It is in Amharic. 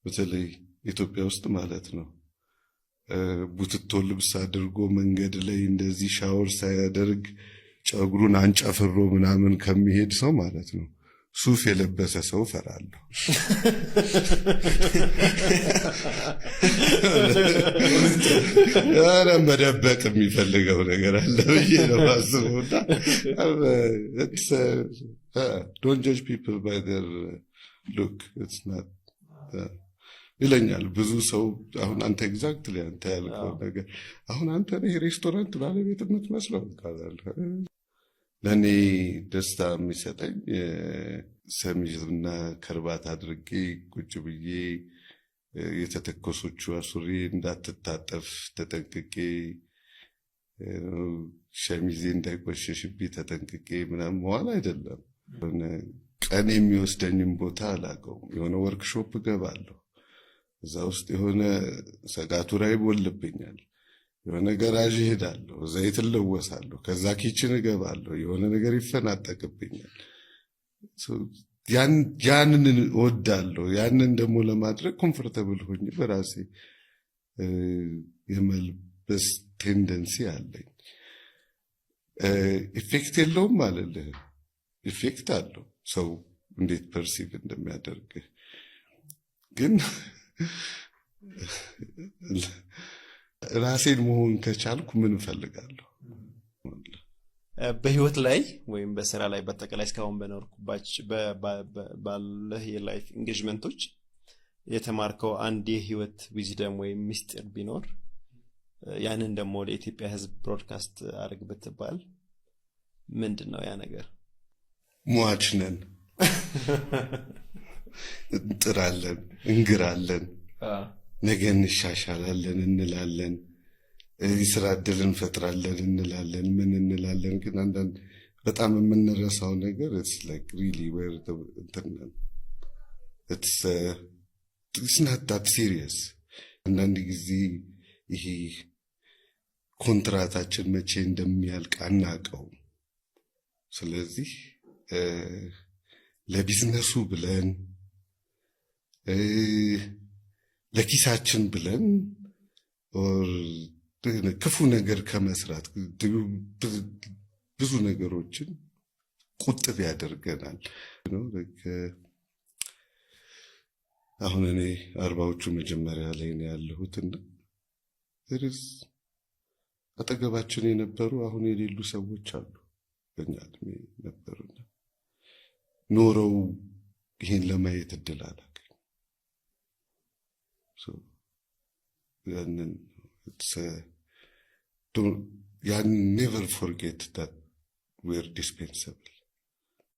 በተለይ ኢትዮጵያ ውስጥ ማለት ነው፣ ቡትቶ ልብስ አድርጎ መንገድ ላይ እንደዚህ ሻወር ሳያደርግ ጨጉሩን አንጨፍሮ ምናምን ከሚሄድ ሰው ማለት ነው ሱፍ የለበሰ ሰው እፈራለሁ። ኧረ መደበቅ የሚፈልገው ነገር አለ ብዬ ነው የማስበው። እና don't judge people by their look, it's not ይለኛል ብዙ ሰው። አሁን አንተ exactly አንተ ያልከው ነገር፣ አሁን አንተ ነህ የሬስቶራንት ባለቤት የምትመስለው ትላለህ። ለእኔ ደስታ የሚሰጠኝ ሸሚዝና ከርባት አድርጌ ቁጭ ብዬ የተተኮሶቹ ሱሪ እንዳትታጠፍ ተጠንቅቄ፣ ሸሚዜ እንዳይቆሸሽብኝ ተጠንቅቄ ምናምን መዋል አይደለም። ቀን የሚወስደኝም ቦታ አላውቀውም። የሆነ ወርክሾፕ እገባለሁ። እዛ ውስጥ የሆነ ሰጋቱራ ይቦልብኛል። የሆነ ገራዥ እሄዳለሁ፣ ዘይት እለወሳለሁ። ከዛ kitchen እገባለሁ፣ የሆነ ነገር ይፈናጠቅብኛል። ያንን እወዳለሁ። ያንን ደግሞ ለማድረግ comfortable ሆኜ በራሴ የመልበስ tendency አለኝ። Effect የለውም አልልህም። Effect አለው፣ ሰው እንዴት perceive እንደሚያደርግህ። ግን ራሴን መሆን ከቻልኩ ምን እፈልጋለሁ? በህይወት ላይ ወይም በስራ ላይ፣ በአጠቃላይ እስካሁን በኖርኩባቸው ባለህ የ life engagement ኦች የተማርከው አንድ የህይወት wisdom ወይም ሚስጥር ቢኖር፣ ያንን ደግሞ ለኢትዮጵያ ህዝብ broadcast አድርግ ብትባል ምንድን ነው ያ ነገር? ሟች ነን፣ እንጥራለን፣ እንግራለን፣ ነገ እንሻሻላለን እንላለን፣ የስራ እድል እንፈጥራለን እንላለን፣ ምን እንላለን። ግን አንዳንድ በጣም የምንረሳው ነገር really it's not that serious። አንዳንድ ጊዜ ይሄ ኮንትራታችን መቼ እንደሚያልቅ አናውቀውም። ስለዚህ ለቢዝነሱ ብለን፣ ለኪሳችን ብለን ክፉ ነገር ከመስራት ብዙ ነገሮችን ቁጥብ ያደርገናል። አሁን እኔ 40ዎቹ መጀመሪያ ላይ ነው ያለሁትና አጠገባችን የነበሩ አሁን የሌሉ ሰዎች አሉ። በኛ እድሜ ነበሩና ኖረው ይሄን ለማየት እድል አላገኙም። ያን never forget that we're dispensable።